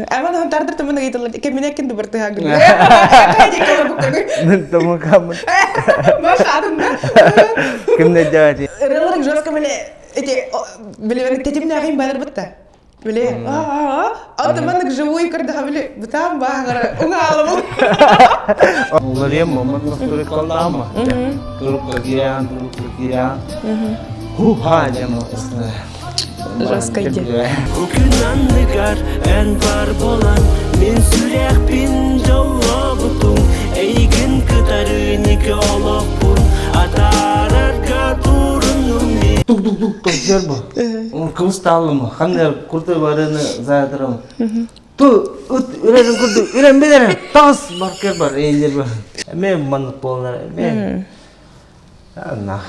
Аман хон тардыр тымын ыйытылар кемине кин дубартыха гын. Мен томукамын. Маш адында. Кимне дяти? Ырылар жестко биле эти биле тетимнәгин балар битта. Биле а тымын живую кырдаха биле бутам баһагара уңаалым. Улария момент настолько коллама. Турук киан, турук киан. Ху-ха, демо. Жестко иди. Күн анныгар эн бар болан Мин сүрэхпин дьоллообутуҥ Эйигин кытары ники олохпун Атаарарга туруннум мин Тук-тук-тук тохтор бу. Он кыбыстаалым, ханна куртой барыны заятырым. Ту ыт үрэрин курдук үрэн билэрин таас баркер бар эйлер бар. Мен маннык буолар. Мен На.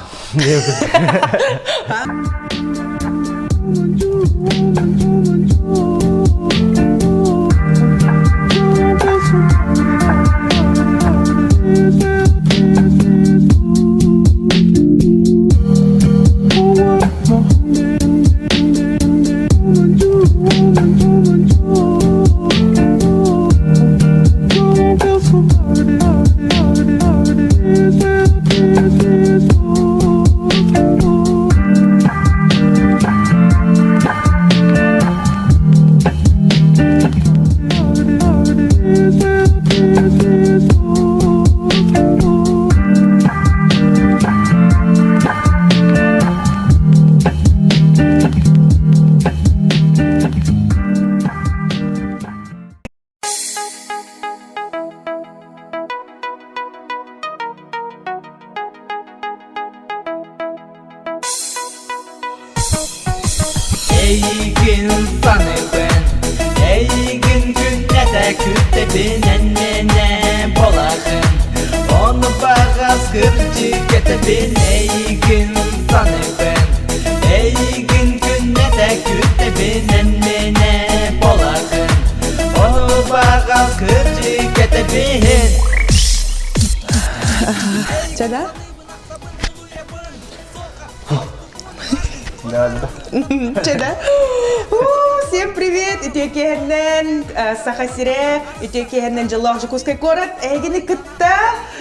Эйигин саныыбын, эйигин күннэтэ күттэбин эн мэнэ буолаҕын Ону баҕас кырдьык этэбин эйигин саныыбын, эйигин күннэтэ күттэбин эн мэнэ буолаҕын Ону баҕас кырдьык этэбин Чэ да? Чэ да? Всем привет! Үтүөкэһэннэн Саха сирэ, үтүөкэһэннэн Дьоллоох Дьокуускай куорат эһигини кытта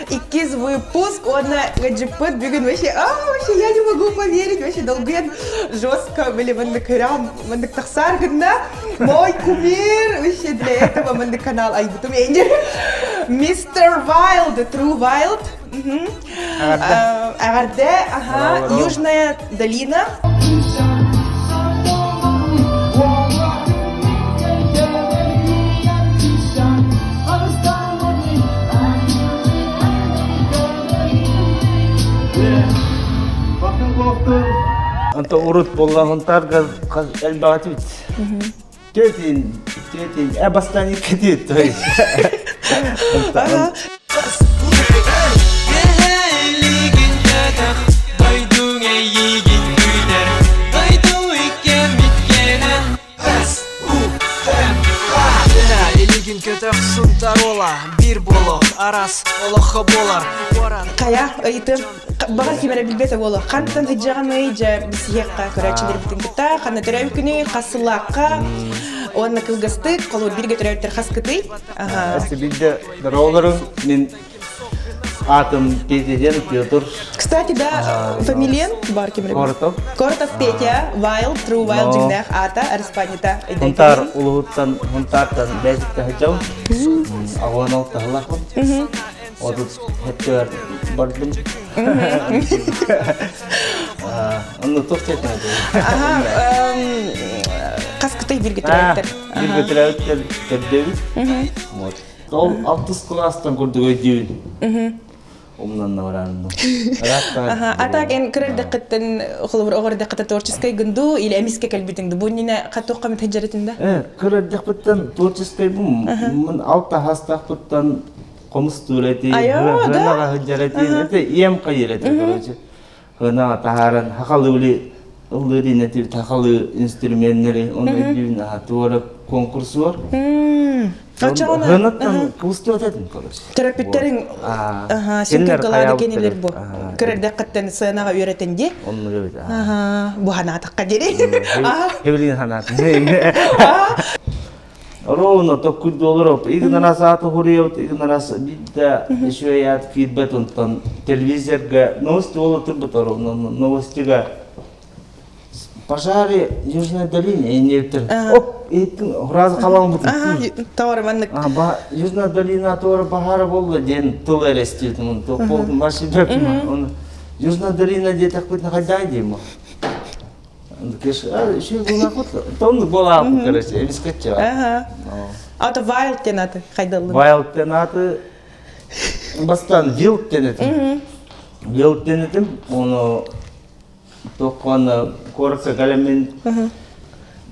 иккис выпуск уонна ыдьыппыт бүгүн вообще, а, вообще я не могу поверить, вообще долгуйан жестко были маннык көрөм, маннык тахсаар гынна. Мой кумир, вообще для этого маннык канал айбытым Мистер Wild, True Wild. Эҕэрдэ, ага, Южная долина. Онто урут буоллаҕынтарга элбэҕитибит. Тетин, тетин, э бастан иккити, то есть. Илигин көтөх сунтарола бир болох арас олоххо болар Хайа ыйытым баҕар ким эрэ билбэтэ буолуо хантан сыдьаҕаный дьэ бисиһиэххэ көрөөччүлэрбитин кытта ханна төрөөбүт күнү хас сыллаахха уонна кылгастык холуур бииргэ төрөөбүттэр хас кытый Биирдэ дороолорум мин аатым Петя диэн Петр. Кстати, да, фамилиян бар ким Коротов. Коротов Петя, Wild, True Wild дьиҥнээх аата, араспаанньата Хунтаар улуһуттан, Хунтаартан бэйэтиттэн сылдьабын. Аҕуон алтаһылаахпын. Отут хэттүөр бардым. Онно туох диэтиҥ Аха, хас кытай бииргэ төрөөбүттэр. Бииргэ төрөөбүттэр төрдөөбүт. Вот. Ол алтыс кылаастан курдук өйдүүбүн. Умнанна бараанну. Аха, а так эн кыра эрдэххиттэн холобур оҕо эрдэххиттэн творческай гынду или эмискэ кэлбитиҥ ду бу иннинэ хатуохха мит хадьарытын да? Э, кыра эрдэхпиттэн творческай бум. Мин алта хастаахпыттан хомустуур эти, хынаҕа сылдьар эти, это иэм хайыр эти, короче. Хынаҕа таһааран хахалы ули ыллыырын эти хахалы инструменнери, он өйдүүн аха туора конкурс бар. Хынаттан кылыстыбат этим, короче. Төрөппүттериң сүнкүн кылаады кенилер бу. Көрөрдөххөттөн сыанаҕа үөрэтин ди. Онну эбит. Бу ханаатахха дири. Хебилин ханаат. Ровно токкуйду олороп. Игнарас ааты хуруйабыт, игнарас бидда еще аат киирбэт онтон телевизорга новости буола турбут ровно новостига пожары Южной долине иннелтер. Оп, иттин фраза халаң бутун. Тоҕор маннык. Южная долина туора баһара болла диэн тыл эрестиитин болдун башы бөпүм. Южная долина диэтэхпитин хайдай дейм. Тонну болаапы, короче, эмискетче. Ата Wild диэн аты хайдаллын? Wild диэн аты бастан Wild диэн этим. Wild диэн этим, оны тоххону куоракка кэлэммин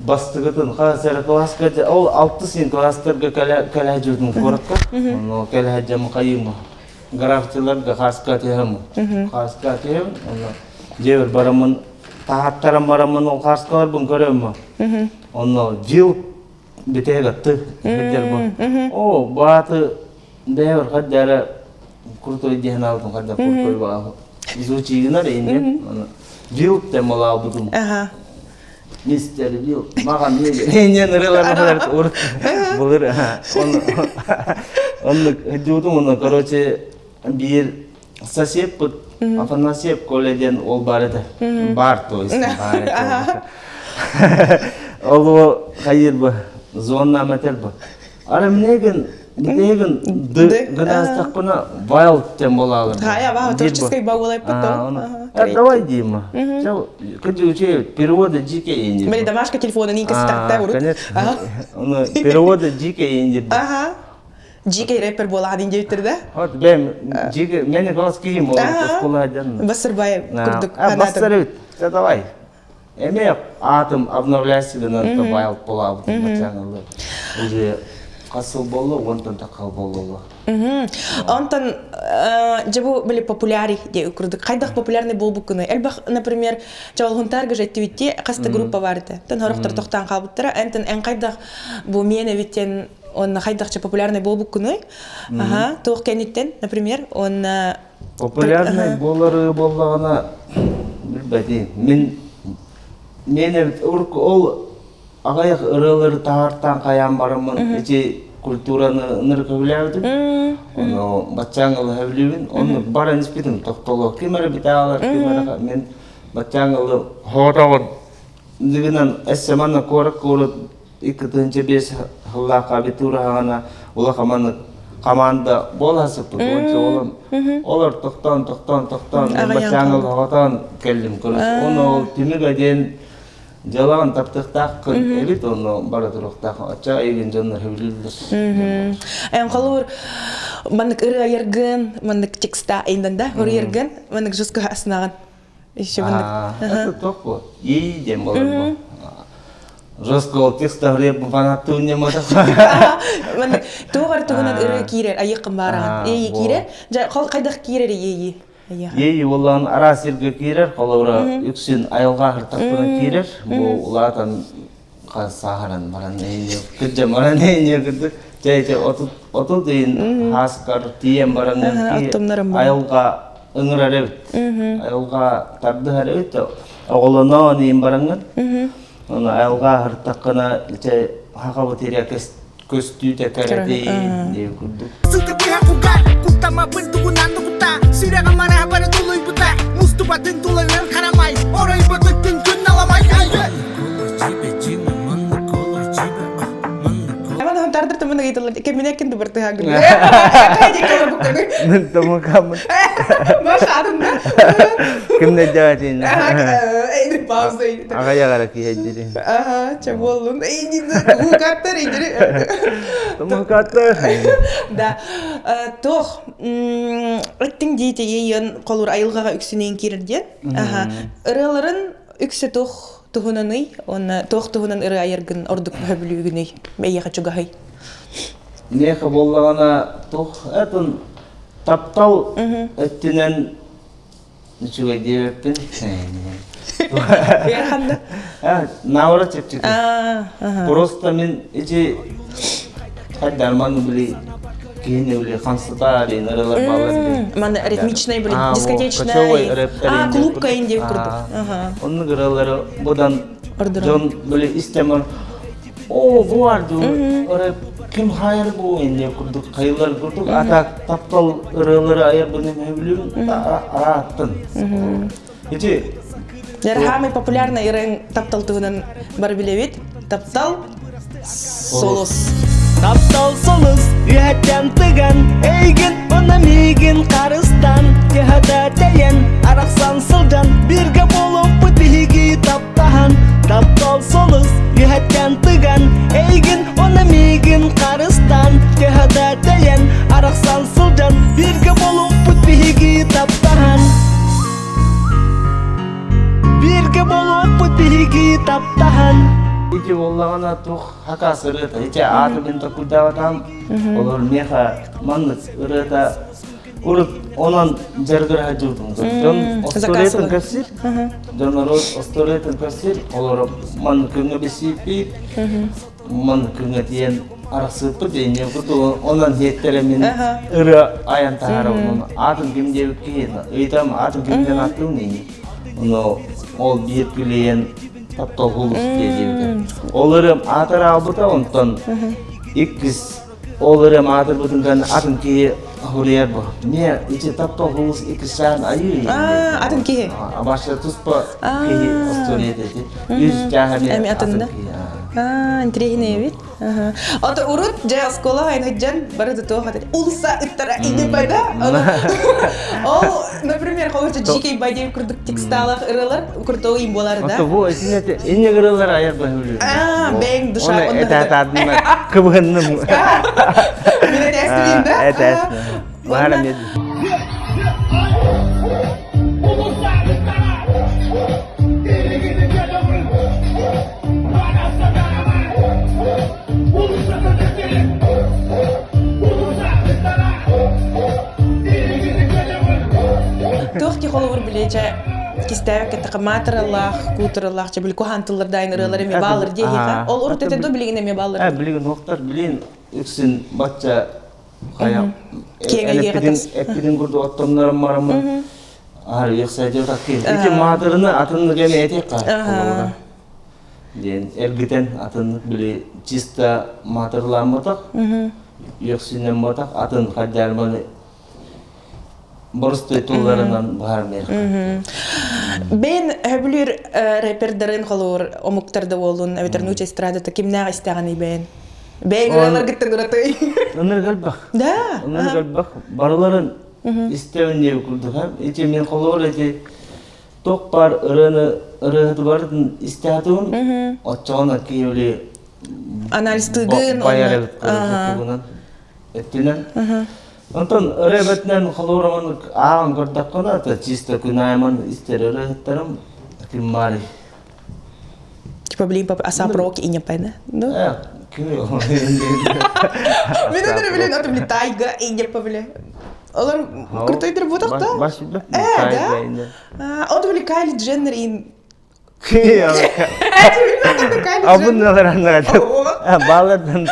бастыгытын хас эрэ класска ол алтыс класстарга кэлэ жүрдүм куоракка. Ону кэлэ дьам хайыма. Графтиларга хаска түһэм. Хаска түһэм, оны дьиэбэр бараммын таһааттаран бараммын ол хааскаларбын көрөммүн. Онно жил бүтэһик атты сылдьар бу. О, бааты бэйэбэр хаддара крутой диэн алдым, хадда крутой баа. Звучигинар инде. Жил тем алабытым. Мистер Вилл, маған не нырылар урут былыр оннук жуутум ону короче биир сосед Афанасьев Коля диэн ол бар этэ бар то есть бар этэ ол хайыр бу зоннам этер бу Ара минегин минегин ды гынастахпына вайлд тем болалар. Хая, ба, творческий багулай потом. Давай, Дима. Кыджы переводы дикие инди. Мели домашка телефона нинка стакта урут. Конечно. Переводы дикие инди. Ага. Дикий рэпер буолаҕын диэбиттэр да? Вот бэм дикий мени голос киим ол школа ден. Басырбай курдук. Басыр бит. Давай. Эме атым обновляйся гынан вайлд буолаабытым бачаҥылы. Уже хас сыл болло, онтон такал болло. Онтон дьэ бу били популярий диэ курдук. Хайдах популярный буолбуккуну? Элбэх, например, чавалхунтаарга жеттибитти хаста группа бар этэ. Тон хорохтор тохтаан хаалбыттара. Энтэн эн хайдах бу миэн эбиттен онна хайдахча популярный буолбуккунуй? Аха, туох кэнниттэн, например, онна Популярный буолары буоллаҕына билбэтим. Мин мен эбит ол аҕыйах ырыалары таһаартаан хайаан бараммын ити культураны ынырык өбүлээбитим. Ону баччааҥ ылы өбүлүүбүн. Онну баран испитим тохтоло. Ким эрэ битаалар, ким эрэ мен баччааҥ ылы хоотоҕун дыгынан эссе манна куорат куорат 2-5 сыллаахха абитураһаҕына улахан команда буола сыппыт. Онча олом олор тохтоон тохтоон тохтоон баччааҥ ылы хоотоон кэллим көрүс. Ону ол түмүгэ диэн Дьалаҕын таптыахтааххын эбит онно бара туруохтаах оччо эйигин дьоннор сөбүлүүллэр. Эн холуур маннык ырыа айаргын, маннык текста айындан да хоруйаргын, маннык жестко асынаҕын. Еще маннык. Это тоқпу. Ей диэн болар бу. Жестко ол текста хоруйарбын фанаттыын диэн Маннык туох тугунан ырыа киирэр, айыккын баараҕын. Ей киирэр. Дьэ хайдах киирэр ей Иэйии буоллаҕын араас сиргэ киирэр, холобура, үксүн айылҕа аһыртахпына киирэр. Бу улаатан хас сааһыран баран кырдьан баран кырдык чэ ити 30 ыйын хааскар тиийэн баран айылҕа ыҥырар эбит. Айылҕа тардыһар эбит оҕолоноон иин бараҥҥын. Оны айылҕа аһыртаххына ити хахабыт ирэ көстүүтэ кэрэтий диэн курдук. Сылтыбыһа кугар, куттамабын тугунан тугута, сүрэҕим араабары тулуйбута, мустубатын тулуйан харамай, оройбутуттун күн наламай айы. Аман тардыр тымын ыйтылар кеминеккин дубартыһа гын. Мен томукамын. Башадын да. Кимне дьаатин. Пауза. Аҕа яҕара киһэйдири. Ага, чэ буоллун. Мукаттар идири. Мукаттар. Да. Тох, эттиң диите ейен колур айылҕаҕа үксүнэн киирэр диэн. Аха. Ырыаларын үксэ туох туһунаный? Уонна туох туһунан ырыа айаргын ордук сөбүлүүгүнүй? Эйиэхэ чугаһый? Миэхэ буоллаҕына туох этин таптал өттүнэн Үчүгэй диэбэппин. Ханна? Наоборот чэпчэки. Просто мин ити хайдарман били киһини били хансытаар ырылар балар. Маны ритмичный били дискотечный. А, клубка инде курдук. Оннук ырылары будан дьон били истемон. Оо, бу бар дуу, ыры ким хайар бу инне курдук хайылар курдук, а так таптал ырыалары айар быным сөбүлүүм арааттын. Ити Самый популярный ырыаң таптал туһунан бары билэбит. Таптал солус. Таптал солус үһэттэн тыган, эйгин онно миигин харыстан, төһөдө тэйэн, арахсан сылдьан, биргэ буолуппут биһиги таптаһан. Таптал солус үһэттэн тыган, эйгин онно миигин харыстан, төһөдө тэйэн, арахсан сылдьан, биргэ буолуппут биһиги таптаһан. Бииргэ буолуохпут биһиги таптаһан. Ити буоллаҕына туох хакас ырыата, ити ааты мин толкуйдаабатам, олор миэхэ маннык ырыата урут онон дьарыгыра сылдьыбытым. Дьон остуоруйатын кэпсиир, дьон норуот остуоруйатын кэпсиир, олор маннык күҥҥэ билсииппит, Ман күҥэтийэн арахсыыппыт диэн курдук онон иһиттэрэ мин ырыа айан таһаарабын аатын ким диэбит киһи ыйытам аатын ким диэн ааттыыбын ини ону ол биир күлэйэн таптал хулус диэбитэ ол ырыам аатар аалбыта онтон иккис ол ырыам аатырбытын кэннэ атын киһи хуруйар бу не ити таптал хулус иккис чааһын айыы атын киһи баша туспа киһи остуоруйата ити үс чааһа эми атын да Интириэһинэй эбит. Ото урут дьэ оскуола айныджан бары да туох этэ улса ыттара инипада. Ол, например, холочу GK Байден курдук тексталах ырылар куртоу им болар да. Ото бу исинете инне ырылар аяр баһылы. А, бэң душа онно. Это кыбынным. Мен этәстим да. Это. Бахара мен. Туох ки холобур билече кистээбэккэ такамаатыралаах, куутуралаах, чэ били куһаан тыллардаайын ырыалар эми баалар диэһиэхэ. Ол урут этэ до билигин эми баалар. Э, билигин уохтар, билигин үксүн бачча хайа Киэҥ эйиэхэ тахс. эппитин курдук оттоннорон мараммын Ити маатырыны атыннык эми этиэххэ холобура диэн эргитэн атыннык били чисто маатырылаамматах үөхсүнэмматах атын хадьаарманы боростуой тылларынан быһаармыахха. Бэйэн өбүлүүр рэпердарын холуур омуктарда буолун эбэтэр нууча эстрадата кимнээх истэҕиний бэйэн? Бэйэҥ ырыаларгыттан уратый? Ынырык элбэх. Да. Ынырык элбэх. Барыларын истэбин диэбит курдук ити мин холобур ити туох баар ырыаны ырыаһыты барытын истээтигин оччоҕуна киһи анализтыгын байар эбит тугунан өттүнэн онтон ырыа бэтинэн холобур маннык ааҕан көрдөххүнэ это чисто күн аайы истэр ырыаһыттарым ким баарый Типа, блин, папа, Асап Роки и не пойна. Ну? Мен өтөрө билен отым ли тайга и не павле. Олар крутойдыр бутак да? Баш билбэт. Э, да? Отым ли Кайли Дженнер ин Абын аннага. Балардан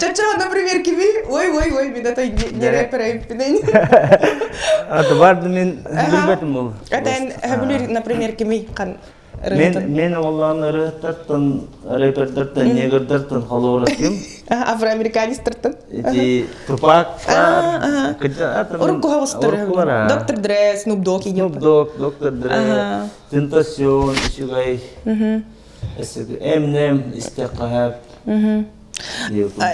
Чача, например, кими? Ой, ой, ой, мен это не рэпер айыппинен. Аты барды мен билбетим бул. Атайын хөбүлүр, например, кими кан Мен мен оллан ырыаттартан, рэпердертен, негрдертен холобура ким? Афроамериканецтертен. Ити Тупак. Урукку хоҕустар. Доктор Дре, Snoop Dogg Snoop Dogg, Доктор Дре, Тентасион, үчүгэй. Эминем истэххэ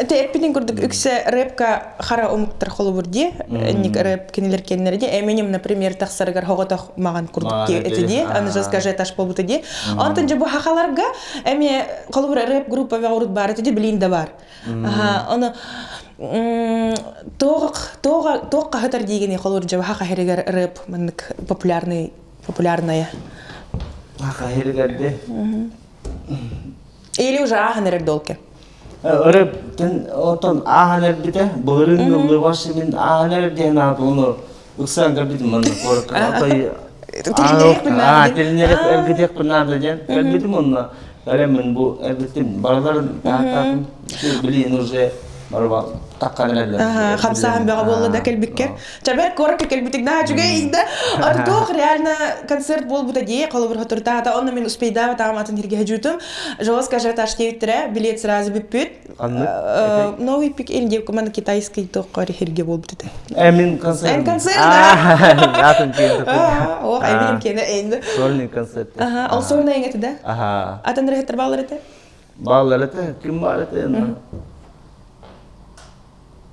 Те эппитин курдук үксэ рэпка хара омуктар холобур дии ник рэп кинилэр кеннер дии Эминем например тахсарыгар хоҕотох маҕан курдук эти дии аны же скажи этаж буолбута дии онтон же бу хахаларга эми холобур рэп группа урут бар эти билин да бар ону тоох тоох тоох хаһытар диигини холобур же хаха хэригэр рэп маннык популярный популярная хаха хэригэр де Или уже ааһан эрэр долке. Өрөптөн отон ааһан эрбитэ былырыын ыллыбаш мин ааһан эрэр диэн аат ону ыксаан көрбүтүм манна куоракка отой тилиннэрэх эргитиэхпин наада диэн көрбүтүм онно эрэ мин бу эргиттим барыларын тааттаатым билин уже. Барыба таккан эрэллэр. Хамсааһын бөҕө буолла да кэлбиккэр. Чабет куоракка кэлбитик наһаа үчүгэй да. Ортуох реально концерт буолбута дии, холобур хотуртаата, онно мин успейдаабатаҕым атын хиргэ жуутум. Жестко ажиотаж диэбиттэрэ, билет сразу бүппүт. Ханнык? Новый пик или маны китайский тоққор хирге буолбут этэ. Э, мин концерт. Эн концерт, да? Атын киэн Ох, эминим киэнэ эйинди. Сольный концерт. Ага, ол сольный эҥэти да? Ага. Атын ырыһыттар баалар этэ? Баалар этэ, ким баар этэ?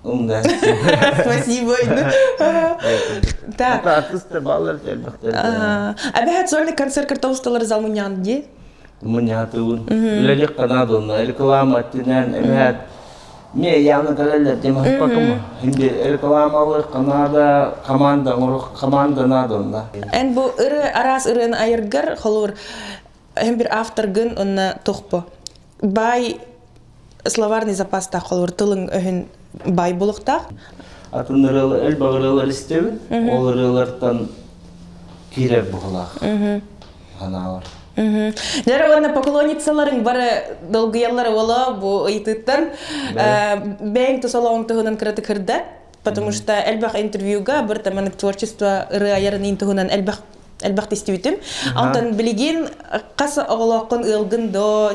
Умда. Спасибо. Так. Артистер баалар этэ элбэхтэр. Эбэһэт сольный концерт кыртауысталар зал мунньаан дии? Мунньаатыбын. Үлэлик канадонна реклама өттүнэн эбэһэт Мне явно кэлэллэр демахпакым. Hindi рекламалы Канада команда команда надонна. Эн бу ыры араас ырыаны айыргар холур эн бир авторгын онна тохпо. Бай словарный запастаах холур тылың өһүн бай булуктаах. Атын ырыалы элбэх ырыалар истэбин. Ол ырыалартан киирэр бухалаах. Ханаалар. Дьэ уонна поклонницаларыҥ бары долгуйаллар уола бу ыйытыыттан бэйэҥ тус олоҕуҥ туһунан кыратык кырда потому что элбэх интервьюга бір таманык творчество ырыа айарын туһунан элбэх элбэх истибитим. Онтон билигин хас оҕолооххун ыалгын до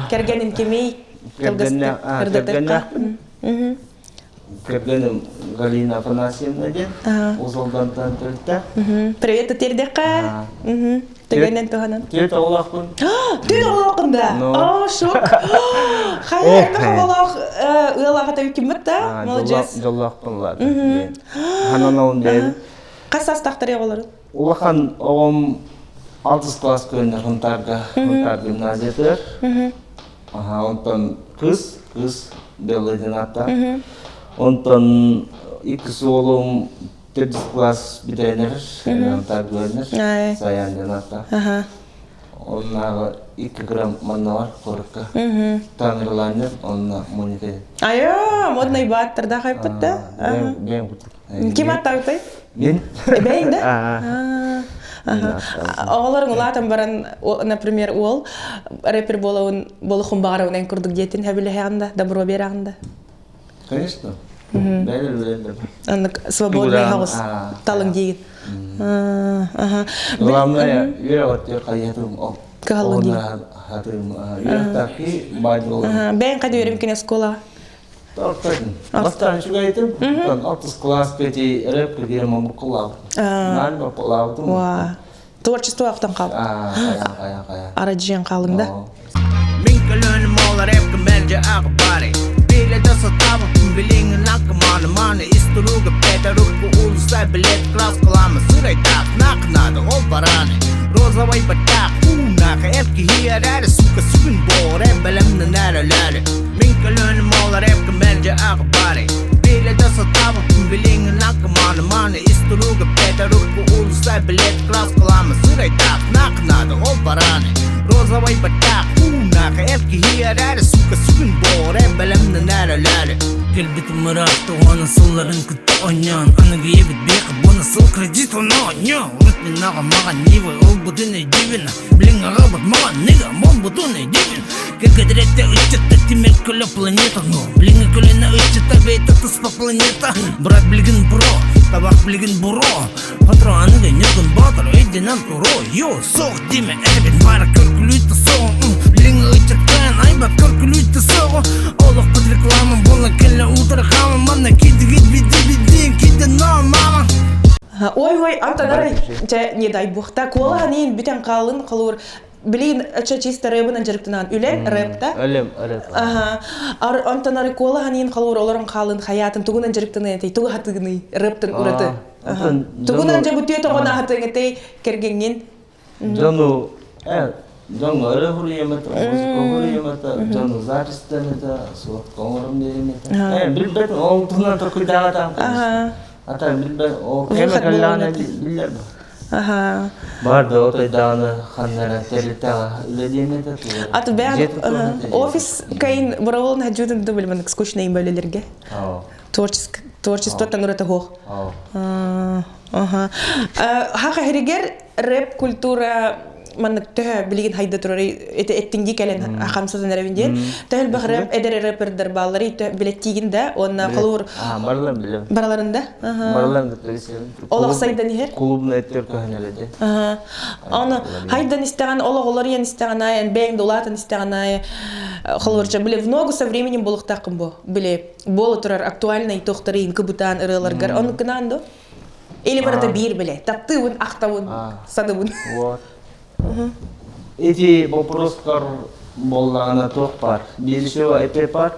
кэргэнин кимий Кэргэннээхпин. Кэргэним Галина Афанасьевна диэн Узолдантан төрүттээх. Привет тиэрдэххэ. Түгэнэн туһанан. Түөрт оҕолоохпун. Түөрт оҕолооххун да? Оо, шок. Хайа элбэх оҕолоох ыал аҕата киммит да? Молодец. Дьоллоохпун ладно. Ханан олун бэйэбин. Хас саастаахтар оҕолорун? Улахан оҕом алтыс класс көрүнэр Хунтаарга, Хунтаар гимназиятыгар. Аха, онтон кыз, кыз Белла диэн ааттаах. Онтон иккис уолум төрдүс класс бүтэрэнэр, Хунтаар көрүнэр, Саян диэн ааттаах. Оннааҕы 2 грамм манна бар куоракка. Таҥырылаанньар, онно Моника. Айа, модный бааттарда хайпыт да? Бэйэм курдук. Ким аттаабытай? Мен. Бэйэҥ да? Оҕолоруҥ улаатан баран, например, уол рэпер буолабын, болохун баҕарабын эн курдук диэтин хэбилэһэҕин да, добро биэрэҕин да? Конечно. Бэйэлэр билэллэр. Оннук свободный хаҕыс талыҥ диигин. Главное, үөрэх хайыһатым ол. Кыһаллын диигин. Хатым үөрэхтаахи баай буолан. Бэйэҥ хайда үөрэмиккин оскуолаҕа? Тортойдум. Бастаан үчүгэйтим. Онтон алтыс класс кэти рэп киргиэрим омуккулаабытым. Наан баппалаабытым. Уа. Творчество автан хаал. Хайа, хайа. Арадьыйан хаалыҥ да? Мин көлөнүм ол рэпкэ мэлдьи аҕабари Биле да сатаабыппын билиҥҥин аккамааны мааны ис туруга петерукку уулусса билет краскалаама сырайдаах нах надо ол барааны Розовай баттаах уунаах эр киһи эрээри сука сүгүн буор бэлэмнэнэр өлөөрү Мин көлөнүм ол рэпкэ мэлдьи аҕабари Биле да сатаабыппын билиҥҥин аккамааны мааны ис туруга петерукку уулусса билет краскалаама сырайдаах нах надо ол барааны Розовай баттаах уунаах эр киһи эрээри сука сүгүн буор бэлэмнэнэр өлөөрү Кэлбитим ыраахта уонна сылларын кытта оонньоон Аныгы ийэбит биэхэ буона сыл кредит оонньоо Урут мин аҕам маҕан Нива ылбытын өйдүүбүн Билиҥ аҕабыт маҕан Нига буолбутун өйдүүбүн Кэкэдирэтэ ыччатта тимир көлө планета Но билиҥҥи көлөнө ыччата бэйэтэ туспа планета Брат билигин бро, табах билигин буро Патро аныгы ньургун боотур өйдөнөн туруо Йо, суох диэмэ этэбин баара көргүлүүтэ суоҕу Билиҥҥи ыччаттаан айбат көргүлүүтэ суоҕу Олохпут реклама буола кэллэ утары хаама Манна кидигит биди бидиин киде но мама Ой ой антанары чэ не дай бог та куолаһан бүтэн хаалын холуур билигин ача чисто рэбынан дьарыктанаан үлэн рэп да Өлем рэп. Аха. Ар онтон куолаһан иин холуур олорон хаалын хаятын тугунан дьарыктаныай тугу хатыгыный рэптен ураты. Тугунан дьэ бүтүө тоҕон аһатыҥытай кэргэҥҥин Дьону дьоҥҥо өрө хуруйамата, музыка хуруйамата, дьону записьтанета, суотка оҥорон биэримэтэ. Билбэт, ол туһунан толкуйдаабатаҕым конечно. Ата билбэт, ол кэме кэллэҕинэ биллэр бу. Бар да отойдаҕына ханна эрэ тэрилтэҕэ үлэлиэм этэ Аты бэйэҥ офис кайын бороволун хаджутун да билмэн скучный бөлелерге. Творчествоттан ураты хуох. Аха. Хаха хиригер рэп культура. маннык төһө билигин хайда турар эти эттиҥги кэлэн хамсатан эрэбин диэн. Төһө элбэх рэп эдэр рэпердер бааллар билэттиигин да уонна холобур Барыларын билем. Бараларын да? Барыларын да билсем. Олох сайдан иһэр. Клубна эттер көһөнөлөдө. Аны хайдан истэҕин олох олоруйан истэҕин аайы бэйэҥ да улаатан истэҕин аайы холобурча били в ногу со временем буолуохтааххын бу били буола турар актуальный туохтары кыбытаан ырыаларгар ону гынаан до или барыта биир биле таптыыбын ахтабын саныбын вот эти вопростар буоллаҕына туох бар биир еще эпе бар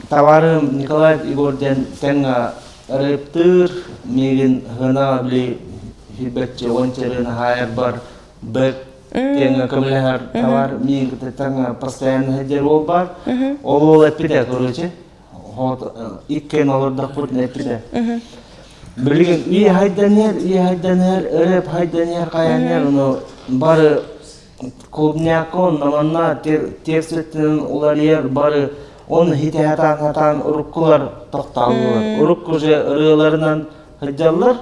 Табаарым Николаев Егор диэн тэҥҥэ рэптыыр, миигин хына били сүүрбэччэ уонча ырыаны хаайарбар бэк тэҥҥэ көмөлөһөр табаар миигин кытта тэҥҥэ постоянно сылдьар уол баар. Ол уол эппитэ, короче, иккиэн олордохпутуна эппитэ. Билигин ии хайдан иһэр, ии хайдан иһэр, рэп хайдан иһэр, хайан иһэр, ону бары Клубнякон манна текстин уларыйар бары он хите хатаан хатаан уруккулар тохтооллор. Урукку же ырыаларынан сылдьаллар.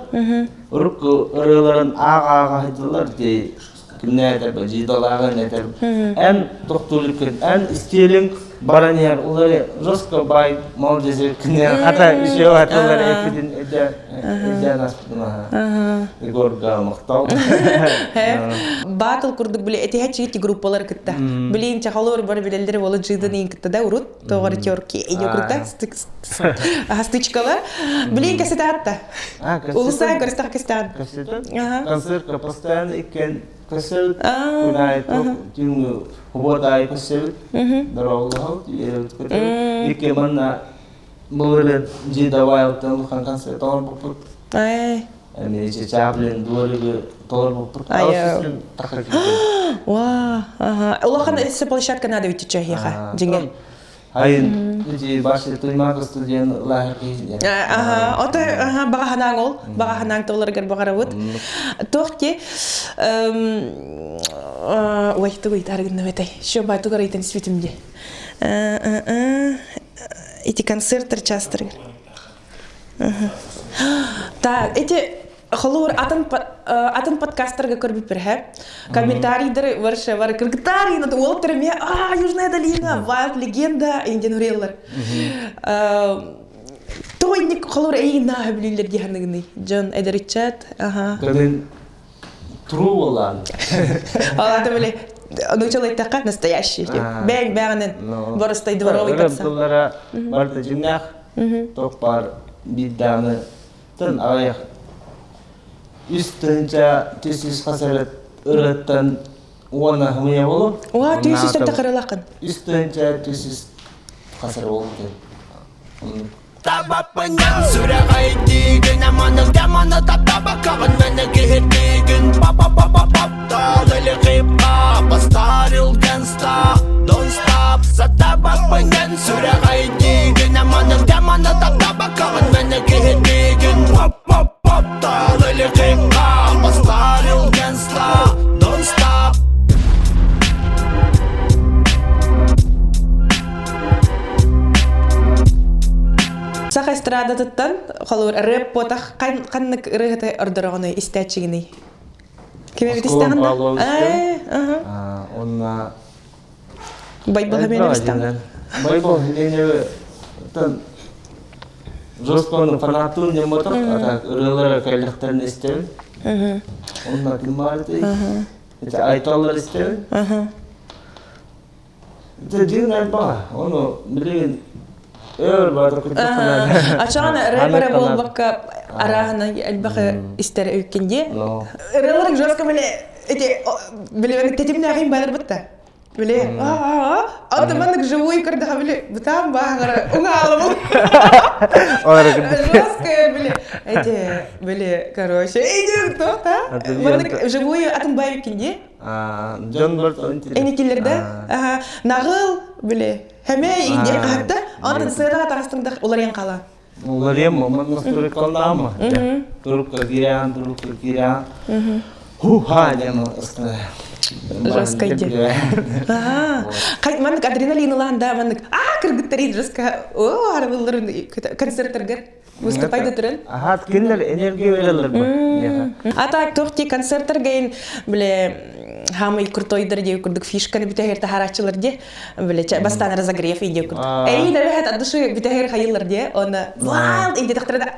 Урукку ырыаларын аага-аага сылдьаллар дии кимнээтэр бажидалааҕын этэр. Эн тохтуулуккун, эн стилиҥ баран иһэр улары жестко бай мол десе кине хата еще хатылар эппитин эдэн аспытын аха. Егорга махтал. Батл курдук били этиһэччи группалар кытта. Билин чахалор бар билеллер болу жыдын ин кытта да урут тоҕор терки ее курта стычкалар. Билин кесете атта. Улуса көрүстэх кестен. Концертка постоянно иккен көсөбүт. Күн түүҥҥү хобуот аайы көсөбүт. Дороолоһобут, үөрэбит көтөбүт. Икки манна былырын дьиэ давай улахан концерт толорбуппут. Эми Чаплин дворигы толорбуппут. Ва, ага. Улахан эссе площадка надо ведь чахиха, дьиҥэр. Айын ити башты туймака студент лааһыр киһи. Аха, ото аха баҕа ханаан ол, баҕа ханаан тылларыгар баҕарабыт. Туох ки ой тугуй тарыгынным этэй. Шо бай тугар ыйтан испитим ди. Эти концерттер частырыгар. Так, эти Холобур, атын, атын подкасттарга көрбүппэр һэ. Комментарийдары варше бар кыргыттар уолаттар эмиэ а Южная долина, Wild легенда инден уруйаллар. Тоҕо инник холобур эйигин нааһа билииллэр дии саныгыный? Дьон эдэриччат, аха. Кэлин true буолаан. Алата били нуучалыы эттэххэ настоящий. Бэйэҥ бэҕинэн боростой дворовый пацан. тыллара барыта дьиҥнээх, туох баар биир даҕаны Тын аҕыйах 3 тыһыынча 300 хас ырыаттан уона хымыйа болу. Уа, 300 тахарылахын. 3 тыһыынча 300 хас эрэ болу. Табаппынан сүрэҕэйдиигин Аманың даманы таптабаккаҕын Мені киһирдиигин Па-па-па-па-пап Тал хип-хап Постарил gangsta Don't stop Сатабаппынан сүрэҕэйдиигин Аманың даманы таптабаккаҕын Мені киһирдиигин Пап-пап-пап Тал хип-хап Постарил gangsta Don't stop Саха эстрадатыттан холобур рэп буотах ханнык ырыаһыты ордороҕунуй истээччигиний? Ким эбит истэҕин да? Онна Байбал Хабенов истэҕин. Байбал Хабенов жестконы фанаттыын немоток, а так ырыалара кэллэхтэрин истэбин. Онна ким баар этэй? Айталлар истэбин. Дьиҥ элбэх. Ону билигин өр барда кырдьык Ачаҕан рэпера буолбакка арааһына элбэх истэр өйкин дии. Ырыаларык жестко били эти били тэтимнээхин барбытта. Били аты маннык живую көрдөһө били бытаан бааһыгара уҥаалабыл. Жестко били эти били короче иди кто та маннык живую атын бай дии. Дьон барт Эникиллерде наҕыл били хэмэ индиэн хаһатта онтон сыанаҕа таҕыстыҥдах уларыйан хаала. Уларыйан момон туруккалаама. Турукка киирэн, турукка киирэн. Ху-ха диэн ыстана. Жестко иди. Маннык адреналин ылаан да маннык аа кыргыттарын жестко о арабылларын концерттаргар выступай туран. Аха кинилер энергия берелер бу. А так тохти концерттарга биле хамый крутойдор диye курдук фишканы бүтэһэр таһарааччылар диye биле бастан разогрев иде курдук. Эй да от души бүтэһэр хайыллар диye он wild иде тахтарда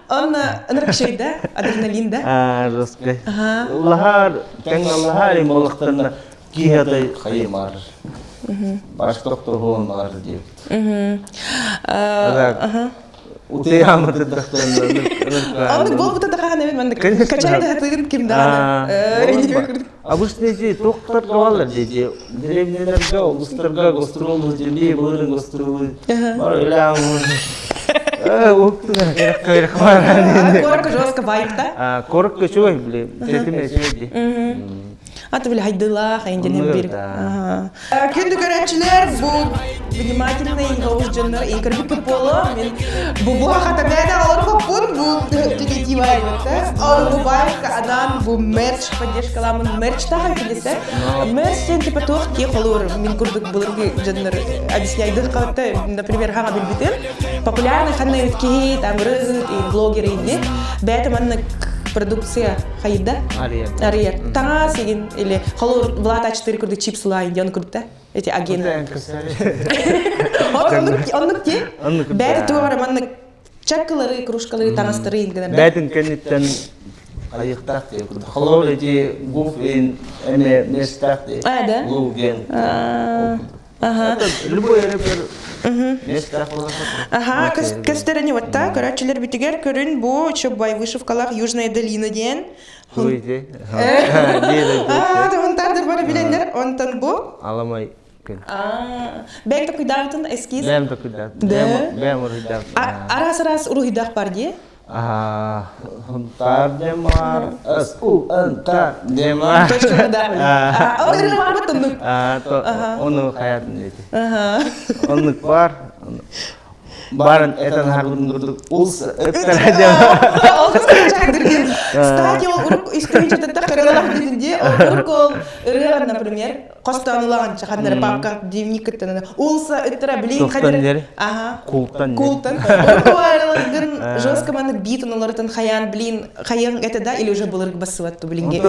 Он ынырыкшый да, адреналин да. А, жесткий. Лахар, кәң лахар молықтарына киһатай хайымар. Баш доктор болмар деп. Утыямыты Оннук буолбута да хаһан эбит маннык качай да хатыгын ким даҕаны. Обычно эти тоқтар балар дети. Деревняларга, областарга гастрол земли, былырын гастролы. Бар өләм. Коротко жестко вайб да? Коротко чуй, бли. Тетиме чуй. Аты били хайдылаах эйнденен бир. Күндү көрөөчүлөр, бу внимательный гоус дьоннор инкөрбүт боло. Мен бу бу хата бэдэ олорбоппун бу детектива Ол бу байка анан бу мерч поддержкаламын мерч тахан килесе. Мерч ден типа туох ки холур мин курдук былыргы дьоннор объясняйдых калатта, например, хага билбитим. Популярный ханна киһи, там рыгыт и блогеры инди. Бэйэтэ маннык продукция хайда? Ария. Ария. Таҥас игин или холур Влад А4 курдук чипсылаа индиан курдук эти агенты. Оннук ти. Бэйэтэ туора маннык чаккылары, кружкалары, таҥастары ингенер. Бэйтин кэнниттэн айыктаах дии курдук. Холобур эти гуф ин эме местах дии. А, да? Луген. Любой рэпер местах Аха, көстөрөнү ватта, көрөөчүлөр бүтүгер көрүн бу Чоббай вышивкалах Южная долина диэн. Хуйде. Аа, онтардыр бары билендер, онтон бу. Аламай күн. Бэк такуйдаабытын эскиз. Бэм такуйдаат. Бэм уруйдаат. Арас арас уруйдаах бар дии. Хунтар демар, с у н т демар. Точка да. А, ол ыры бар тоннук. А, то оны хаятын дети. Оннук бар. Барын этен харгын курдук улс эттер Ол кыз Кстати, ол урук историчетте кырылах дединде, ол урук ол ырыган, например, костанылаан чаханнар папка дневник кыттан улса ыттыра билин хадыр. Ага. Култан. Култан. Урук арылгын жестко маннык бит онолорытын хаян блин хаян это да или уже былырг басыбат блинге.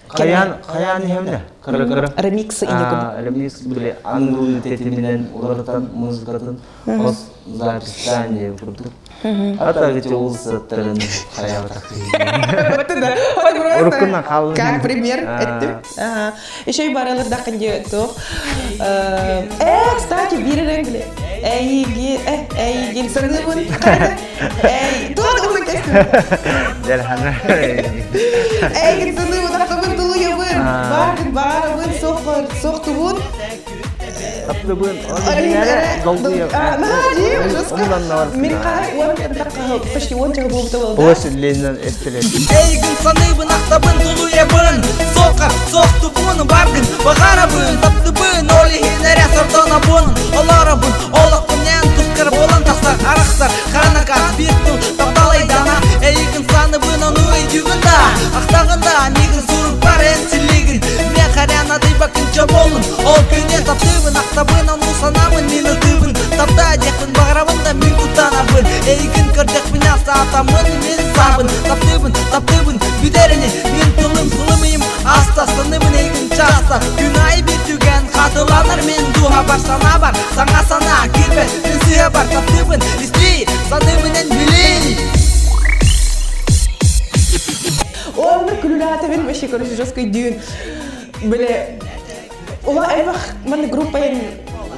Хаян хаян хемне. Кыры кыры. Ремиксы и Ремикс были англы тетиминен улартан музыкатын ос записание курдук. А так эти улсаттарын хаябатак. Как пример эттим. Еще и баралар да кынде тух. Э, кстати, биререн биле. Эйги, э, эйги, саныбын. Эй, туох уна кестим. Дәрхана. Эйги саныбын, ахтабын тулуябын. Баргын, барабын, сохор, сохтубун. Таптыбын. Мен қай, почти он жағы болып табылды. Площадь Ленин эстелет. Эйгин саныбын, ахтабын, тулуябын. Соқар, соқтубун, баргын, бағарабын, таптыбын, олихин әрә сортонабын, оларабын, олақпынен тұққыр болан тақсар, арақсар, қаранакар, бір тыл, тапталайдана, эйгин саныбын, оны өйдүгін да, ақтағында, мигін сурук бар энсилигин, мен харяна дыйба күнчө болун, ол күнен таптыбын, ақтабын, ону санамын, мен ытыбын, тапта дехпин, бағарабын да мен кутанабын, эйгин көрдехпин, аса атамын, мен сабын, таптыбын, таптыбын, бүдерини, мен тылым, сылымыйым, аста саныбын эйгин часта, күн ай бир түгэн хатыланар мен духа бар, сана бар, саңа сана, кирбе, мен сыя бар, таптыбын, исти, саныбынен били. Оны күлүләтә бен вообще короче жесткий дүйін. Биле Ула элбах манны группа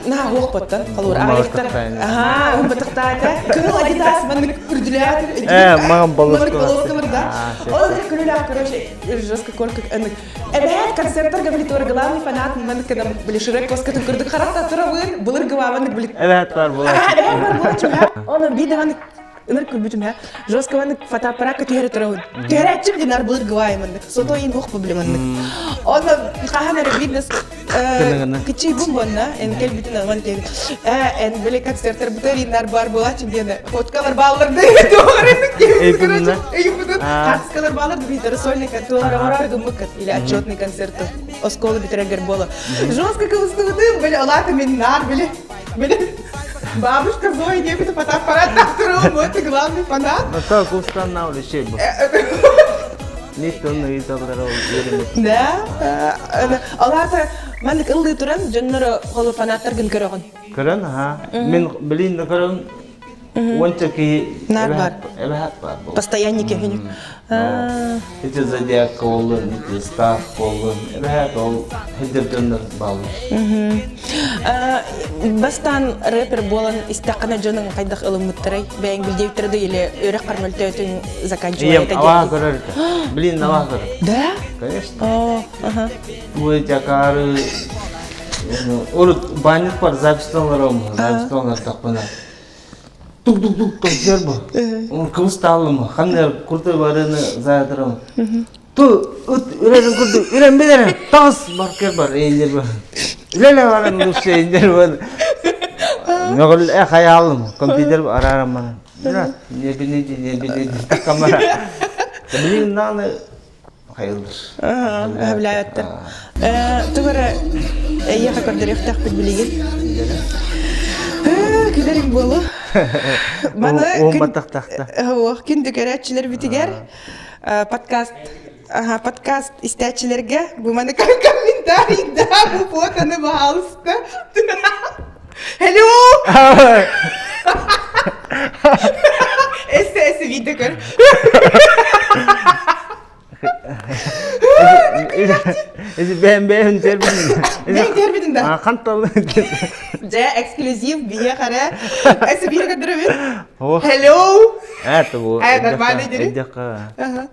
на хуох боттан холур агайыктар. Аха, ун батыктаата. Кыл адидас манны үрдүләт. Э, маған болоскалар да. Ол күлүлә короче жестко корка Эбэт концерттер говорит, главный фанат манны когда были Шрек коскатын көрдүк характа турабын, былыр гыбабын били. Эбэт бар була. Эбэт бар була чуга. Оны бидаган Ыныр күлбүтүм һэ. Жестко маннык фотоаппараакка түһэрэ турабын. Түһэрээччим дин арбылыр гывай маннык. Сото ин уох проблем маннык. Онно хаһан эрэ бизнес кичи бум буонна эн кэлбитин ылан кэлбит. Эн били концерттер бутариннар бар буолааччым диэн фоткалар бааллар да Эйбинна. Эйбинна. Карточкалар бааллар да сольный туолар гыммыккыт или отчетный концерт осколы бүтэрэгэр буола. Жестко кыбыстыбытым, били алаата мин нар били били Бабушка Зоя диэбити фотоаппарат тахтырым, вот ты главный фанат. Ну так устанавливай шейбу. Никто не Да? Алата маннык ыллыы туран дьонноро холу фанаттаргын көрөҕүн. Көрөн, аха. Мин билин да көрөн уонча киһи Нар бар. эбэһэт бар буолла. Постоянники хүнү. Ити зодиак боллун, ити став боллун, эбэһэт ол хиддер дьоннор бааллар. Бастаан рэпер буолан истэххинэ дьонуҥ хайдах ылыммыттарай? Бэйэҥ билдиэбиттэрэ да или өрөх кармөлтөөтүн заканчивай Ийэм аваа көрөр этэ. Блин, аваа көрөр. Да? Конечно. О, ага. Ой, жакары урут банник бар записьталарым, записьталар тахпына. Тук-тук-тук тохтор бу. Кыбыстаалым, ханна курты барыны заятырым. Ту ыт үрэрин курдук үрэн билэрин таҕыс баркер бар эйдер бар. Үлэлэ баран лучше эйдер бар. Мөҕүл э хайаалым компьютер араарам мана. Не биледи, не биледи камера. Билин наны хайылдыр. Өһөблээбэттэр. Тугу эрэ эйиэхэ көрдөрүөхтээхпит билигин. Күлэриҥ буолуо. Маны Уон баттахтахта. Күндү көрөөччүлэрбитигэр подкаст Ага, подкаст истээччилэргэ бу маны комментарий да бу фотоны пожалуйста. Hello! Эссе эссе видео көр. Эси бэм бэм тербин. Мен тербидин да. Хантал. Дьэ, эксклюзив бие хара. Эссе видео көрдөрөбүн. Hello! Это бу. Э, нормально дири. Ага.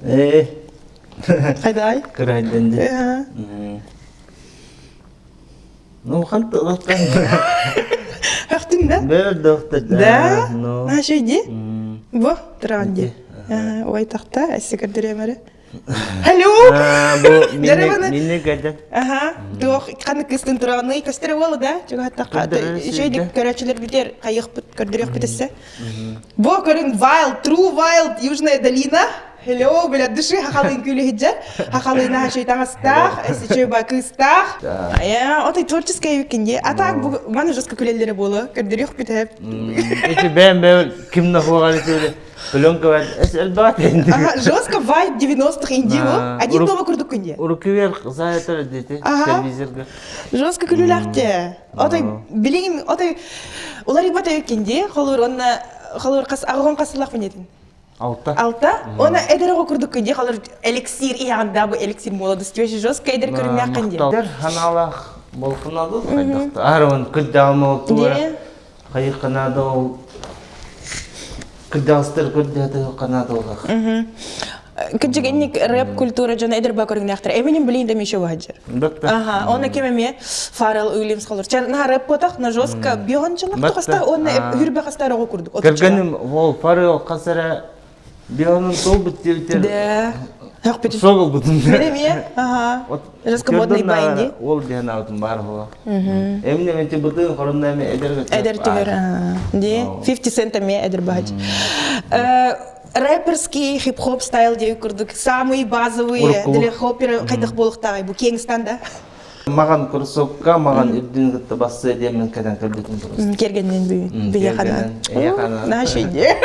Э. Хайдай? Кырайдан ди. Ну, ханта латтан. Хахтын да? Бэр доктор. Да? Наша иди. Бу, туран ди. Ой, тахта, эссе көрдөрөмөрү. Hello! Бу минне кәдә. Аха, туох ханнык кыстын тураны көстөрө буолу да, чугаттакка. Үчүгэй көрөөчүлөр битер хайыхпыт көрдөрүөхпүт эссе. Бу көрүн Wild, True Wild, Южная долина. Hello, бля, души хахалын күлі хиджер. Хахалына хашой таңастах, эсичөй ба кыстах. Я, отой творческая викинде. А так, маны жестко күлелері болу. Көрдөрүөх бүтеп. Эти бэм бэм ким нахуган Пленка элбат Ага, жестко вайб 90-х инди бу. Один дома курдук күнде. Урукивер заятар дети телевизорга. Жестко күлүләхте. Отой билигин отой улар ибат эбиккинди, холур онна холур кас агон касылах минетин. Алта. Алта. Она эдер курдук күнде холур эликсир ияганда бу эликсир молодость вообще жестко эдер көрүнмәк күнде. Ханалах болкунады кайдакта. Арван кыддалма тура. Хайыканада ол кырдьаҕастар көрдөһө канаадаллах. Кырдьык инник рэп культура дьоно эдэр ба көрүҥнээхтэр. Эминем билин да еще баһаджар. Ага, он кем эме Фаррелл Уильямс холор. Чан на рэп потах на жестко бион чылах тухаста он хүрбе хастар оҕо курдук. Кэргэним ол Фаррелл хасара Бионун толбут диэбитер. Да. Хөх Соголбутун. Билеме? Ага. Жестко модный байнди. Ол диэн аутун бар хуа. Эмне менти бытын хорунна эме эдер Эдер түгер. Ди 50 Cent эме эдер бач. Рэперский хип-хоп стайл диэ курдук. Самый базовый для хоппера хайдах болуктагай бу кең станда. Маған кроссовка, маған үрдүн кытта басса диэмин кэтэн көрбүтүм просто. Кергеннен бүйе хана. Наша идея.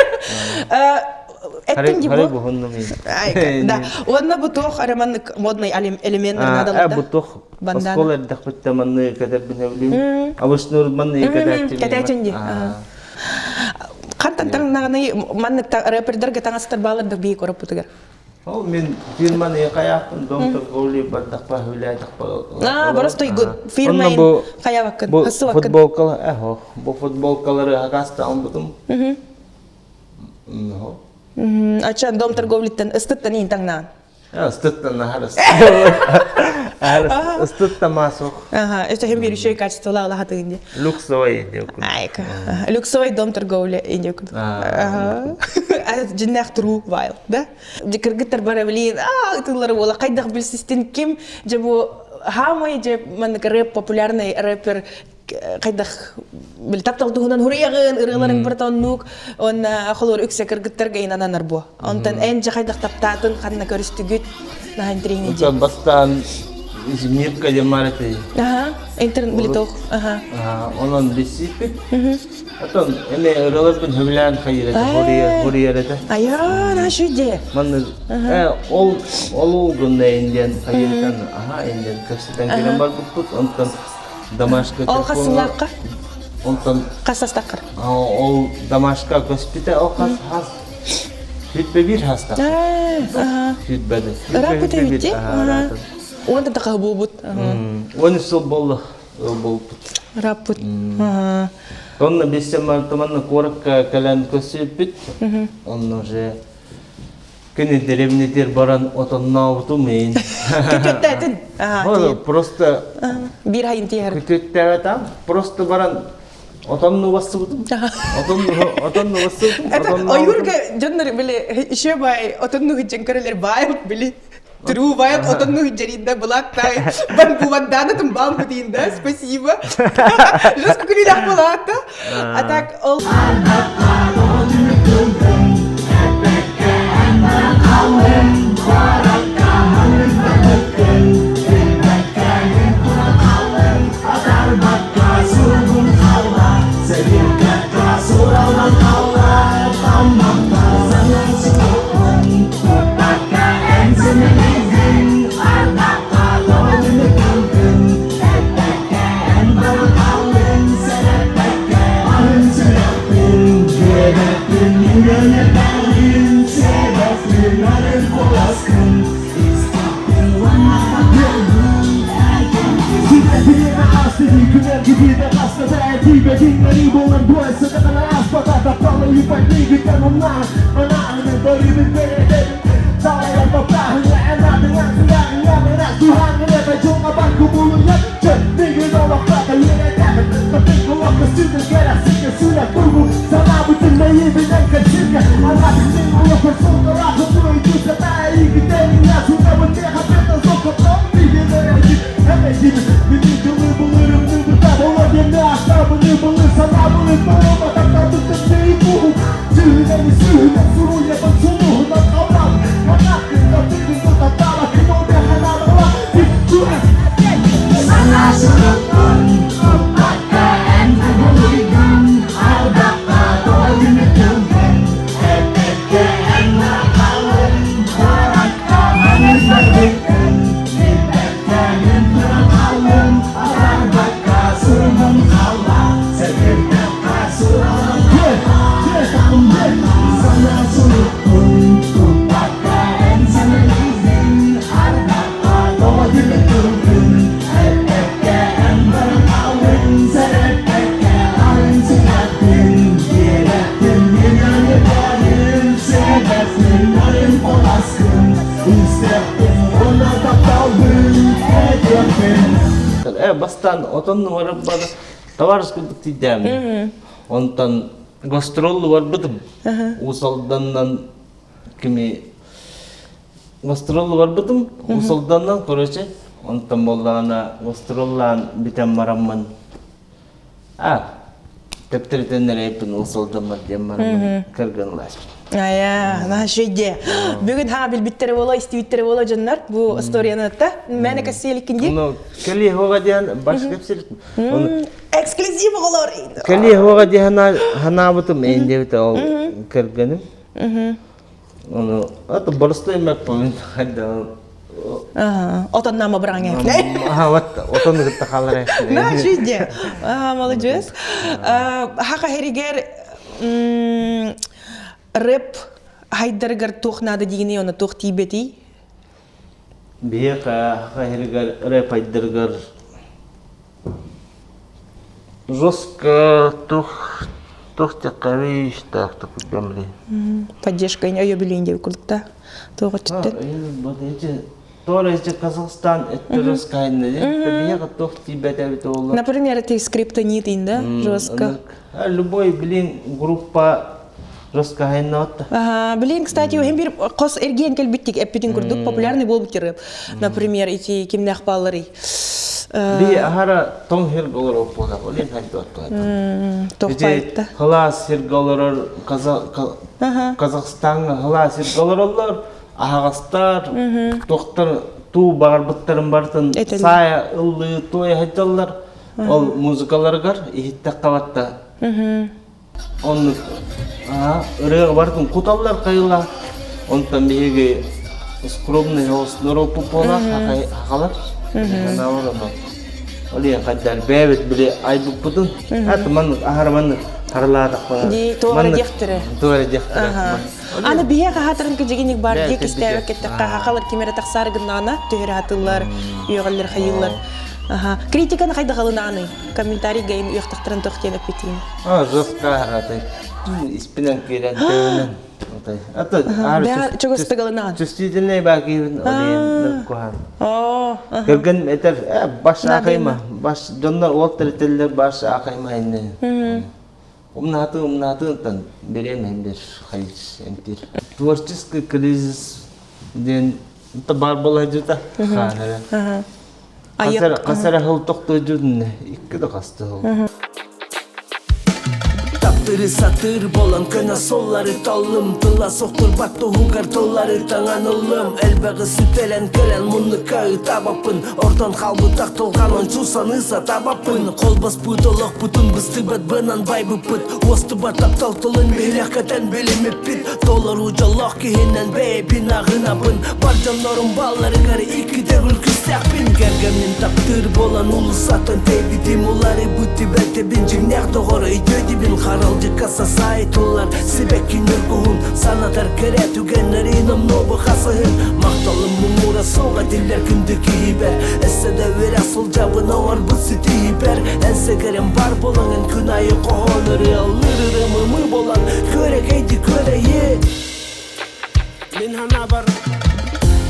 Эттин ди бу. Да. Онна бу туох араманнык модный элемент надо да. Бу туох оскол эрдэхпиттэ манны кэтэрбин эблим. Обычно манны кэтээччи. Кэтээччи ди. Хантан таҥнаҕыный маннык рэпердерге таҥастар баалар бии короппутугар. Ол мин фирманы хайааппын дом торговли бардахпа хүлээтэхпа. Аа, просто фирма хайабаккын, Бу футболкалар, эхо, бу футболкалары хакаста албытым. Ачан дом торговлиттан ыстыттан иин таҥнаан. Ыстыттан нахарас. Ыстыт тамасох. Ага, это хем берущее качество лахаты инди. Люксовый инди. Айка. Люксовый дом торговли инди. Ага. Дьиннээх true wild, да? Кыргыттар бара билин, а ытылары буола хайдах билсистин ким же бу хаамай же маннык рэп популярный рэпер хайдах били таптал туһунан хуруйаҕын ырыаларыҥ братоннук уонна холур үксэ кыргыттарга инананар буо онтон эн же хайдах таптаатын ханна көрүстүгүт наһаа интриҥи же бастаан Мирка Демарити. Аха, интернет билитох. Аха. Онон билсиппит. Отон эме ырыаларбын хөбүлээн хайыр этэ, хоруйар этэ. Айа, наша идея. Манны ол ол гынна индиан хайыртан, аха индиан кэпсэтэн кэлэн барбыппыт. Онтон Домашка Ол хас сыллаахха? Онтон Хас састаххар? Ол домашка көспүтэ ол хас хас Сүтбэ биир хастах. Сүтбэди. Ырааппыт эбит Уонта тахаһы буолбут. 13 сыл болла болбут. Ырааппыт. Онно билсем мантыманна куоракка кэлэн көссүппүт. Онно уже Күнү дэриэбинэтигэр баран отоннообутум иин. Күтүөттээтин. Просто биир хайын тиэһэр. Күтүөттээбэтам. Просто баран отонну бассыбытым. Отонну отонну бассыбытым. Это ойуурга дьоннор били еще бай отонну хыджан көрөлөр бай били True wild отонну хыджаринда былааттай бан буванданатым бам бутинда спасибо. Жестко күлүлэх булаатта. А так ол Бастаан отон баран товарищ курдук тиийдээмин. Онтон гастроллу барбытым. Уус Алданынан кими гастроллу барбытым. Уус Алданынан, короче, онтон буоллаҕына гастроллаан бүтэн бараммын А, төптөрүтэн эрэйпин Уус Алдаммар диэн бараммын кыргынласпыт. Ая, наша идея. Бүгүн ха билбиттери бола, истибиттери бола дьоннор бу историяны та. Мэне кассиэликкин Ну, кэли хоға диэн баш кэпсир. Эксклюзив оҕолор. Кэли хоға диэн ханаабытым эндебит ол кэргэним. Ону аты боростой мэппин хайда Отоннама быраҥа. Аха, вот отон кытта хаалар. Наша идея. Молодец. Хаха херигер рэп хайдарыгар туох наада дигини оны туох тиийбэтий? Биһиэхэ хаһырыгар рэп айдарыгар жестко тух тух теккави так такой Поддержка өйөбүлүн диэбит курдук да туох өттүттэн. Вот эти. Тоҕо эрэ Казахстан өттөрөскайны биһиэхэ туох тиийбэтэ эбитэ буолла. Например, ты скриптонит да, жестко. Любой, блин, группа жестко хайнаатта. Ага, блин, кстати, им бир қос эрген келбиттик эппитин курдук популярный болбут рэп. Например, эти кимнэх баллары. Би ахара тоң хир олор оппуна, олин хайдуатту. Тохпайтта. Хылаас сиргэ олорор Казахстаҥҥа хылаас сиргэ олороллор, аһаҕастар, туохтар туу баҕарбыттарын барытын саайа ыллыы туойа сылдьаллар. Ол музыкаларыгар иһиттэххэ батта. Оннук ырыаҕа барытын куталлар хайыла. Онтон биһиги скромный нороппут буолар хахалар. Ол иһин хайдар бэйэбит били айбыппытын аты маннык аһара маннык харалаатахпына Дии туох эрэ диэхтэрэ. Туох эрэ диэхтэрэ. Аны биһиэхэ хаатырын кыдьыгиник бар диэк истээбэк кеттэххэ хахалар ким эрэ тахсаары гыннаҕына түһэрэ хатыллар, үөҕэллэр хайыыллар. Аха. Критиканы хайдах ылынааный? Комментарий гайын үөхтахтарын туох диэн эппитиин. А, жестко аратай. Испинен киирэн төбөнөн. Ата чугастык ылынаҕын. Чувствительный баакиыбын олейын куһаан. Оо. Көргөн этер баш аахайма баш дьоннор уол тэрителлэр баш аахайма инне. Умнааты умнаатыттан берем бир хайыс эмтир. Творческий кризис диэн бар буолайдыта хаанара. Хасара хыл тохтойдун икки да хасты хыл. Таптыры сатыр болан көнө соллары таллым Тыла сохтурбат туһугар тыллары таҥан ыллым Элбэҕи сүтэлэн кэлэн муннукка ытаабаппын Ортон хаалбытах толҕан ончу саныы сатаабаппын Холбоспут олохпутун быстыбат бынан байбыппыт Уостубат таптал тылын биһилэх кэтэн билиммиппит Толору дьоллоох киһинэн бэйэбин аҕынабын Бар дьоннорум балларыгар икки төгүл күүстээхпин Кэргэммин таптыыр буолан уулуссаттан тэйбитим Уларыйбыт түбэлтэбин дьиҥнээх доҕор өйдөөдүбүн Харалдьыкка сасаай тыллар сибэкки ньургуһун Санатар кэрэ түгэннэри номнуо хасыһын Махталым муҥура суох этиллэр күндү киһибэр Өссө да үөрэх сылдьабын оҥорбут ситиһибэр Эн сэгэрим бар буолаҥын күн аайы хоһоон ырыалыыр ырыам ымыы буолан Күөрэгэйди күөрэйи Мин санаабар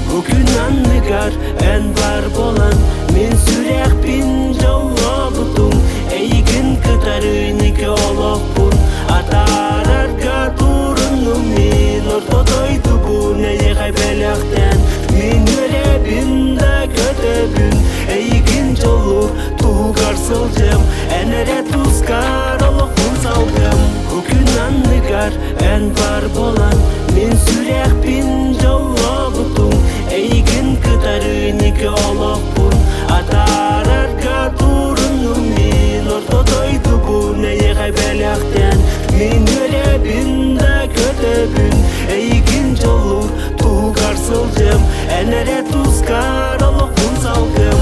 Бу күн анныгар эн бар буолан Мин сүрэхпин дьоллообутуҥ Эйигин кытары инники олохпун Атаарарга туруннум мин Орто дойдубун эйиэхэ бэлэхтэн Мин үөрэбин да көтөбүн Эйигин дьолу туһугар сылдьым Эн эрэ тускар олохпун салгым Бу күн анныгар эн бар буолан Мин сүрэхпин дьоллообутуҥ Эйигин кытары инники олохпун Атаарарга туруннум мин Орто дойдубун эйиэхэ бэлэхтэн Мин үөрэбин да көтөбүн Эйигин дьоллуур туһугар сылдьым Эн эрэ тускар олохпун салгым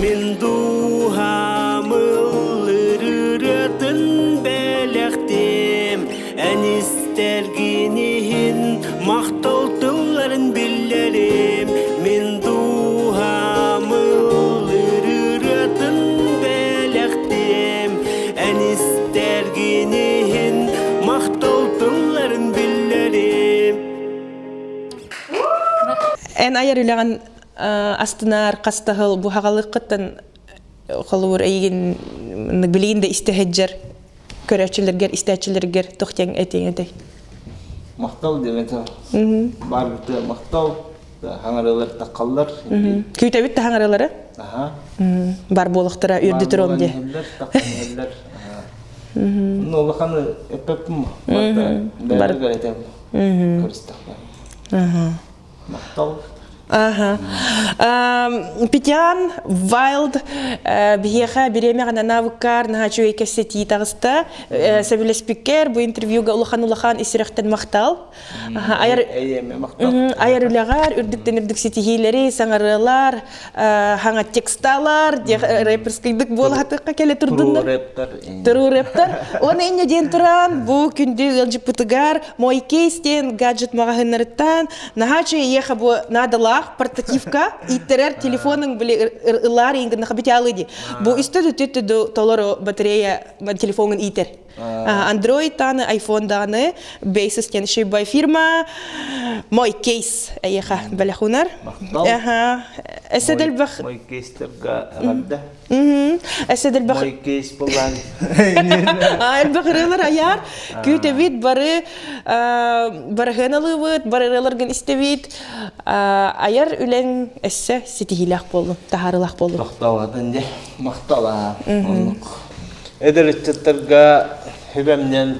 Мин дууһам ыллыр ырыатын бэлэхтиэм Эн истэргин иһин махтал тылларын биллэрим Мин дууһам ыллыр ырыатын бэлэхтиэм Эн истэргин иһин махтал тылларын биллэрим Эн айар үлэҕин астынар хастаһыл бу хаҕалыккыттан холобур эйигин билигин да истэ сылдьар көрөөччүлэргэр истээччилэргэр туох диэн этиэҥ этэй? Махтал диэн этэ. Баар бытыа махтал хаҥарыылар таххаллар. Күүтэбит да хаҥарыылары? Аха. Бар буолуохтара үрдүтүр он диэ. Таххаллар. Ну улаханы эппеппин барта бэйэбэр этем. Көрүстэхпэ. Махтал. Ага. Петян Вайлд биһиэхэ бириэмэҕин анаабыккар наһаа үчүгэй кэпсэтии таҕыста. Сөбүлэспиккэр бу интервьюга улахан-улахан ис сүрэхтэн махтал. Айар айар үлэҕэр үрдүктэн үрдүк ситиһиилэри, саҥарыалар, хаҥа тексталар, рэперскийдик буолаатыкка кэлэ турдуннар. Туруу рэптэр. Уонна инньэ диэн туран, бу күндү ыалдьыппытыгар Мой кейс диэн гаджет маҕаһыыннарыттан наһаа үчүгэй эйиэхэ бу наадалаах. Тутуулаах портативка ииттэрэр телефонуҥ били ылаар иҥгин хабитялы ди. Бу үстэ түттү толору батарея телефоҥун иитэр. Android даҕаны, iPhone даҕаны, Basis диэн шибай фирма, мой кейс эйиэхэ бэлэхунар. Махтал. Эседелбэх. Мой кейстерга эҕэрдэ. Эседелбэх. Мой кейс булан. Элбэх ырыалар аяр. Күүтэбит бары барыһыан алыыбыт, бары ырыаларгын истэбит. Аяр үлэҥ эссе ситиһиилээх буоллун, таһаарыылаах буоллун. Тохтообатын дьэ, махтал Оннук. Эдэр ыччаттарга сүбэмнэн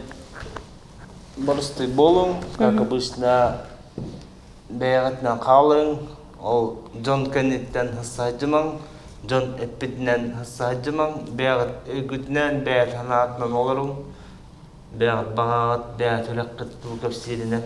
боростуой буолуҥ, как обычно бэйэҕитинэн хаалыҥ, ол дьон кэнниттэн сылдьымаҥ, дьон эппитинэн сылдьымаҥ, бэйэҕит өйгүтүнэн, бэйэ санаатынан олоруҥ, бэйэҕит баҕаҕыт, бэйэ сүрэххит тыл кэпсииринэн.